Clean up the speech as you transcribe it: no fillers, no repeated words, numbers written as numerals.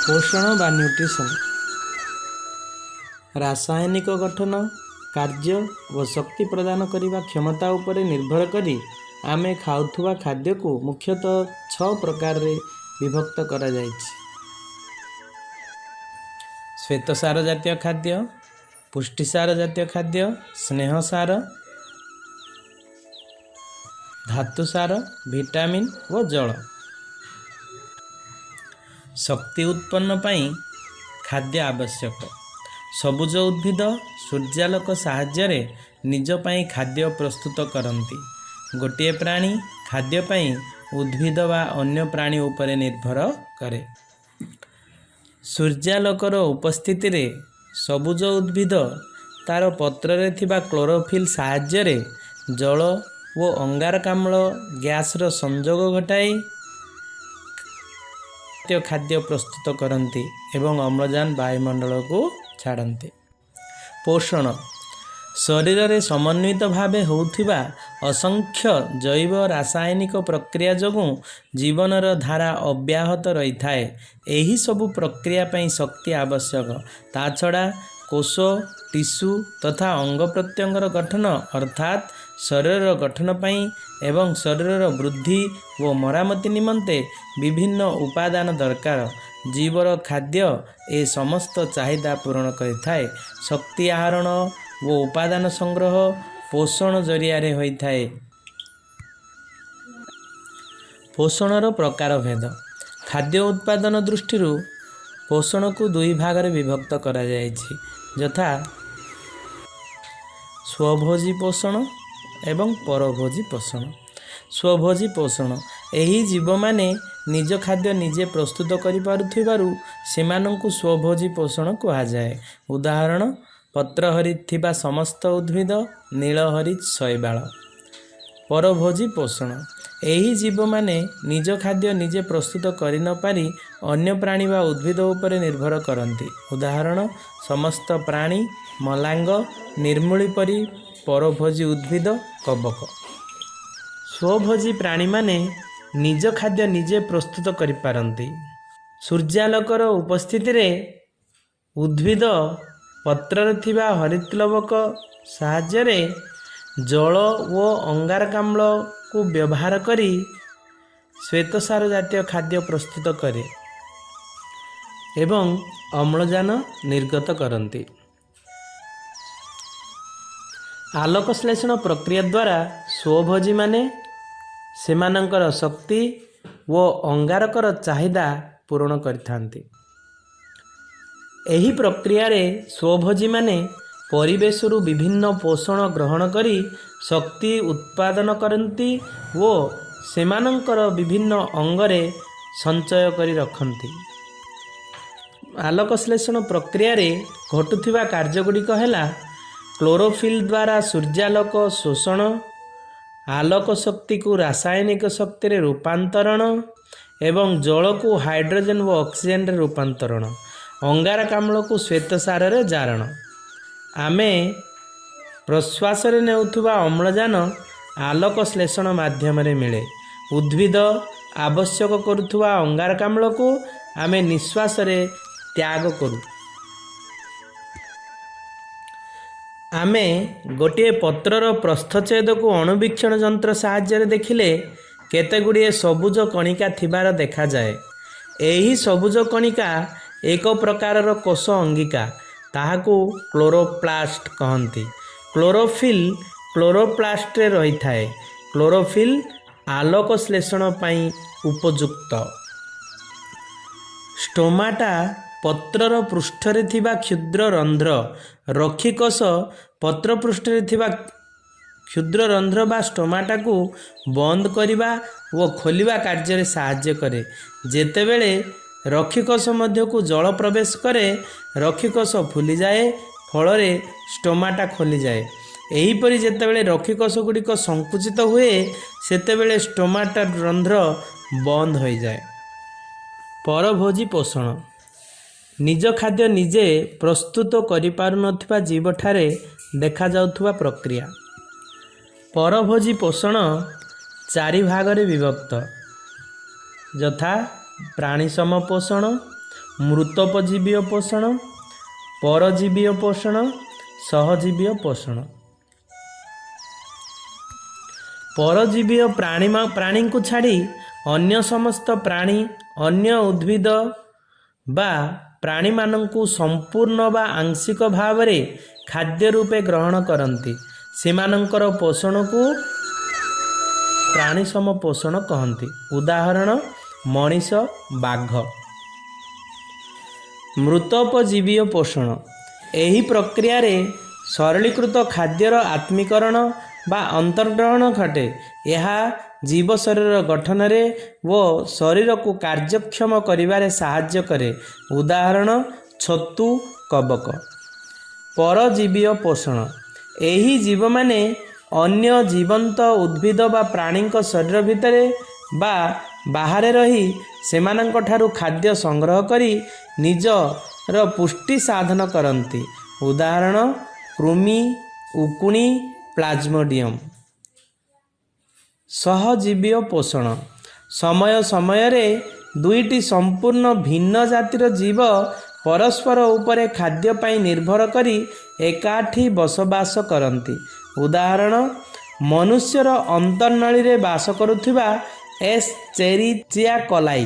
ପୋଷଣ ବା ନ୍ୟୁଟ୍ରିସନ୍। ରାସାୟନିକ ଗଠନ, କାର୍ଯ୍ୟ ଓ ଶକ୍ତି ପ୍ରଦାନ କରିବା କ୍ଷମତା ଉପରେ ନିର୍ଭର କରି ଆମେ ଖାଉଥିବା ଖାଦ୍ୟକୁ ମୁଖ୍ୟତଃ 6 ପ୍ରକାରରେ ବିଭକ୍ତ କରାଯାଇଛି: ଶ୍ୱେତସାର ଜାତୀୟ ଖାଦ୍ୟ, ପୁଷ୍ଟିସାର ଜାତୀୟ ଖାଦ୍ୟ, ସ୍ନେହସାର, ଧାତୁସାର, ଭିଟାମିନ୍ ଓ ଜଳ। ଶକ୍ତି ଉତ୍ପନ୍ନ ପାଇଁ ଖାଦ୍ୟ ଆବଶ୍ୟକ। ସବୁଜ ଉଦ୍ଭିଦ ସୂର୍ଯ୍ୟାଲୋକ ସାହାଯ୍ୟରେ ନିଜ ପାଇଁ ଖାଦ୍ୟ ପ୍ରସ୍ତୁତ କରନ୍ତି। ଗୋଟିଏ ପ୍ରାଣୀ ଖାଦ୍ୟ ପାଇଁ ଉଦ୍ଭିଦ ବା ଅନ୍ୟ ପ୍ରାଣୀ ଉପରେ ନିର୍ଭର କରେ। ସୂର୍ଯ୍ୟାଲୋକର ଉପସ୍ଥିତିରେ ସବୁଜ ଉଦ୍ଭିଦ ତା'ର ପତ୍ରରେ ଥିବା କ୍ଲୋରୋଫିଲ୍ ସାହାଯ୍ୟରେ ଜଳ ଓ ଅଙ୍ଗାରକାମ୍ଳ ଗ୍ୟାସ୍ର ସଂଯୋଗ ଘଟାଇ ଖାଦ୍ୟ ପ୍ରସ୍ତୁତ କରନ୍ତି ଏବଂ ଅମ୍ଳଜାନ ବାୟୁମଣ୍ଡଳକୁ ଛାଡ଼ନ୍ତି। ପୋଷଣ ଶରୀରରେ ସମନ୍ୱିତ ଭାବେ ହେଉଥିବା ଅସଂଖ୍ୟ ଜୈବ ରାସାୟନିକ ପ୍ରକ୍ରିୟା ଯୋଗୁଁ ଜୀବନର ଧାରା ଅବ୍ୟାହତ ରହିଥାଏ। ଏହିସବୁ ପ୍ରକ୍ରିୟା ପାଇଁ ଶକ୍ତି ଆବଶ୍ୟକ। ତା ଛଡ଼ା କୋଷ, ଟିସୁ ତଥା ଅଙ୍ଗ ପ୍ରତ୍ୟଙ୍ଗର ଗଠନ, ଅର୍ଥାତ୍ ଶରୀରର ଗଠନ ପାଇଁ ଏବଂ ଶରୀରର ବୃଦ୍ଧି ଓ ମରାମତି ନିମନ୍ତେ ବିଭିନ୍ନ ଉପାଦାନ ଦରକାର। ଜୀବର ଖାଦ୍ୟ ଏ ସମସ୍ତ ଚାହିଦା ପୂରଣ କରିଥାଏ। ଶକ୍ତି ଆହରଣ ଓ ଉପାଦାନ ସଂଗ୍ରହ ପୋଷଣ ଜରିଆରେ ହୋଇଥାଏ। ପୋଷଣର ପ୍ରକାରଭେଦ। ଖାଦ୍ୟ ଉତ୍ପାଦନ ଦୃଷ୍ଟିରୁ ପୋଷଣକୁ ଦୁଇ ଭାଗରେ ବିଭକ୍ତ କରାଯାଇଛି, ଯଥା ସ୍ୱଭୋଜୀ ପୋଷଣ ଏବଂ ପରଭୋଜୀ ପୋଷଣ। ସ୍ୱଭୋଜୀ ପୋଷଣ: ଏହି ଜୀବମାନେ ନିଜ ଖାଦ୍ୟ ନିଜେ ପ୍ରସ୍ତୁତ କରିପାରୁଥିବାରୁ ସେମାନଙ୍କୁ ସ୍ୱଭୋଜୀ ପୋଷଣ କୁହାଯାଏ। ଉଦାହରଣ: ପତ୍ରହରିତ୍ ଥିବା ସମସ୍ତ ଉଦ୍ଭିଦ, ନୀଳହରିତ୍ ଶୈବାଳ। ପରଭୋଜୀ ପୋଷଣ: ଏହି ଜୀବମାନେ ନିଜ ଖାଦ୍ୟ ନିଜେ ପ୍ରସ୍ତୁତ କରିନପାରି ଅନ୍ୟ ପ୍ରାଣୀ ବା ଉଦ୍ଭିଦ ଉପରେ ନିର୍ଭର କରନ୍ତି। ଉଦାହରଣ: ସମସ୍ତ ପ୍ରାଣୀ, ମଲାଙ୍ଗ, ନିର୍ମୂଳି ପରି ପରଭୋଜୀ ଉଦ୍ଭିଦ, କବକ। ସ୍ୱଭୋଜୀ ପ୍ରାଣୀମାନେ ନିଜ ଖାଦ୍ୟ ନିଜେ ପ୍ରସ୍ତୁତ କରିପାରନ୍ତି। ସୂର୍ଯ୍ୟାଲୋକର ଉପସ୍ଥିତିରେ ଉଦ୍ଭିଦ ପତ୍ରରେ ଥିବା ହରିତ୍ଲବକ ସାହାଯ୍ୟରେ ଜଳ ଓ ଅଙ୍ଗାରକାମ୍ଳକୁ ବ୍ୟବହାର କରି ଶ୍ୱେତସାର ଜାତୀୟ ଖାଦ୍ୟ ପ୍ରସ୍ତୁତ କରେ ଏବଂ ଅମ୍ଳଜାନ ନିର୍ଗତ କରନ୍ତି। ଆଲୋକଶ୍ଳେଷଣ ପ୍ରକ୍ରିୟା ଦ୍ୱାରା ସ୍ୱଭୋଜୀମାନେ ସେମାନଙ୍କର ଶକ୍ତି ଓ ଅଙ୍ଗାରକର ଚାହିଦା ପୂରଣ କରିଥାନ୍ତି। ଏହି ପ୍ରକ୍ରିୟାରେ ସ୍ୱଭୋଜୀମାନେ ପରିବେଶରୁ ବିଭିନ୍ନ ପୋଷଣ ଗ୍ରହଣ କରି ଶକ୍ତି ଉତ୍ପାଦନ କରନ୍ତି ଓ ସେମାନଙ୍କର ବିଭିନ୍ନ ଅଙ୍ଗରେ ସଞ୍ଚୟ କରି ରଖନ୍ତି। ଆଲୋକଶ୍ଳେଷଣ ପ୍ରକ୍ରିୟାରେ ଘଟୁଥିବା କାର୍ଯ୍ୟଗୁଡ଼ିକ ହେଲା: କ୍ଲୋରୋଫିଲ୍ ଦ୍ୱାରା ସୂର୍ଯ୍ୟାଲୋକ ଶୋଷଣ, ଆଲୋକ ଶକ୍ତିକୁ ରାସାୟନିକ ଶକ୍ତିରେ ରୂପାନ୍ତରଣ ଏବଂ ଜଳକୁ ହାଇଡ୍ରୋଜେନ୍ ଓ ଅକ୍ସିଜେନରେ ରୂପାନ୍ତରଣ, ଅଙ୍ଗାରକାମ୍ଳକୁ ଶ୍ୱେତସାରରେ ଜାରଣ। ଆମେ ପ୍ରଶ୍ୱାସରେ ନେଉଥିବା ଅମ୍ଳଜାନ ଆଲୋକ ଶ୍ଳେଷଣ ମାଧ୍ୟମରେ ମିଳେ। ଉଦ୍ଭିଦ ଆବଶ୍ୟକ କରୁଥିବା ଅଙ୍ଗାରକାମ୍ଳକୁ ଆମେ ନିଶ୍ୱାସରେ ତ୍ୟାଗ କରୁ। ଆମେ ଗୋଟିଏ ପତ୍ରର ପ୍ରସ୍ଥଚ୍ଛେଦକୁ ଅଣୁବୀକ୍ଷଣ ଯନ୍ତ୍ର ସାହାଯ୍ୟରେ ଦେଖିଲେ କେତେଗୁଡ଼ିଏ ସବୁଜ କଣିକା ଥିବାର ଦେଖାଯାଏ। ଏହି ସବୁଜ କଣିକା ଏକ ପ୍ରକାରର କୋଷ ଅଙ୍ଗିକା। ତାହାକୁ କ୍ଲୋରୋପ୍ଲାଷ୍ଟ କହନ୍ତି। କ୍ଲୋରୋଫିଲ୍ କ୍ଲୋରୋପ୍ଲାଷ୍ଟରେ ରହିଥାଏ। କ୍ଲୋରୋଫିଲ୍ ଆଲୋକଶ୍ଳେଷଣ ପାଇଁ ଉପଯୁକ୍ତ। ଷ୍ଟୋମାଟା ପତ୍ରର ପୃଷ୍ଠରେ ଥିବା କ୍ଷୁଦ୍ର ରନ୍ଧ୍ର। ରକ୍ଷୀକୋଷ ପତ୍ର ପୃଷ୍ଠରେ ଥିବା କ୍ଷୁଦ୍ର ରନ୍ଧ୍ର ବା ଷ୍ଟୋମାଟାକୁ ବନ୍ଦ କରିବା ଓ ଖୋଲିବା କାର୍ଯ୍ୟରେ ସାହାଯ୍ୟ କରେ। ଯେତେବେଳେ ରକ୍ଷୀକୋଷ ମଧ୍ୟକୁ ଜଳ ପ୍ରବେଶ କରେ, ରକ୍ଷୀକୋଷ ଫୁଲିଯାଏ, ଫଳରେ ଷ୍ଟୋମାଟା ଖୋଲିଯାଏ। ଏହିପରି ଯେତେବେଳେ ରକ୍ଷୀକୋଷଗୁଡ଼ିକ ସଙ୍କୁଚିତ ହୁଏ, ସେତେବେଳେ ଷ୍ଟୋମାଟା ରନ୍ଧ୍ର ବନ୍ଦ ହୋଇଯାଏ। ପରଭୋଜୀ ପୋଷଣ: ନିଜ ଖାଦ୍ୟ ନିଜେ ପ୍ରସ୍ତୁତ କରିପାରୁନଥିବା ଜୀବଠାରେ ଦେଖାଯାଉଥିବା ପ୍ରକ୍ରିୟା। ପରଭୋଜୀ ପୋଷଣ ଚାରି ଭାଗରେ ବିଭକ୍ତ, ଯଥା: ପ୍ରାଣିସମ ପୋଷଣ, ମୃତୋପଜୀବୀୟ ପୋଷଣ, ପରଜୀବୀୟ ପୋଷଣ, ସହଜୀବୀୟ ପୋଷଣ। ପରଜୀବୀୟ ପ୍ରାଣୀଙ୍କୁ ଛାଡ଼ି ଅନ୍ୟ ସମସ୍ତ ପ୍ରାଣୀ ଅନ୍ୟ ଉଦ୍ଭିଦ ବା ପ୍ରାଣୀମାନଙ୍କୁ ସମ୍ପୂର୍ଣ୍ଣ ବା ଆଂଶିକ ଭାବରେ ଖାଦ୍ୟ ରୂପେ ଗ୍ରହଣ କରନ୍ତି। ସେମାନଙ୍କର ପୋଷଣକୁ ପ୍ରାଣୀସମ ପୋଷଣ କହନ୍ତି। ଉଦାହରଣ: ମଣିଷ, ବାଘ। ମୃତୋପଜୀବୀୟ ପୋଷଣ: ଏହି ପ୍ରକ୍ରିୟାରେ ସରଳୀକୃତ ଖାଦ୍ୟର ଆତ୍ମୀକରଣ ବା ଅନ୍ତର୍ଗ୍ରହଣ ଘଟେ। ଏହା ଜୀବ ଶରୀର ଗଠନରେ ଓ ଶରୀରକୁ କାର୍ଯ୍ୟକ୍ଷମ କରିବାରେ ସାହାଯ୍ୟ କରେ। ଉଦାହରଣ: ଛତୁ, କବକ। ପରଜୀବୀୟ ପୋଷଣ: ଏହି ଜୀବମାନେ ଅନ୍ୟ ଜୀବନ୍ତ ଉଦ୍ଭିଦ ବା ପ୍ରାଣୀଙ୍କ ଶରୀର ଭିତରେ ବା ବାହାରେ ରହି ସେମାନଙ୍କଠାରୁ ଖାଦ୍ୟ ସଂଗ୍ରହ କରି ନିଜର ପୁଷ୍ଟି ସାଧନ କରନ୍ତି। ଉଦାହରଣ: କୃମି, ଉକୁଣି, ପ୍ଲାଜମୋଡିୟମ। ସହଜୀବୀୟ ପୋଷଣ: ସମୟ ସମୟରେ ଦୁଇଟି ସମ୍ପୂର୍ଣ୍ଣ ଭିନ୍ନ ଜାତିର ଜୀବ ପରସ୍ପର ଉପରେ ଖାଦ୍ୟ ପାଇଁ ନିର୍ଭର କରି ଏକାଠି ବସବାସ କରନ୍ତି। ଉଦାହରଣ: ମନୁଷ୍ୟର ଅନ୍ତନଳୀରେ ବାସ କରୁଥିବା ଏସ୍ ଚେରିଚିଆ କଲାଇ।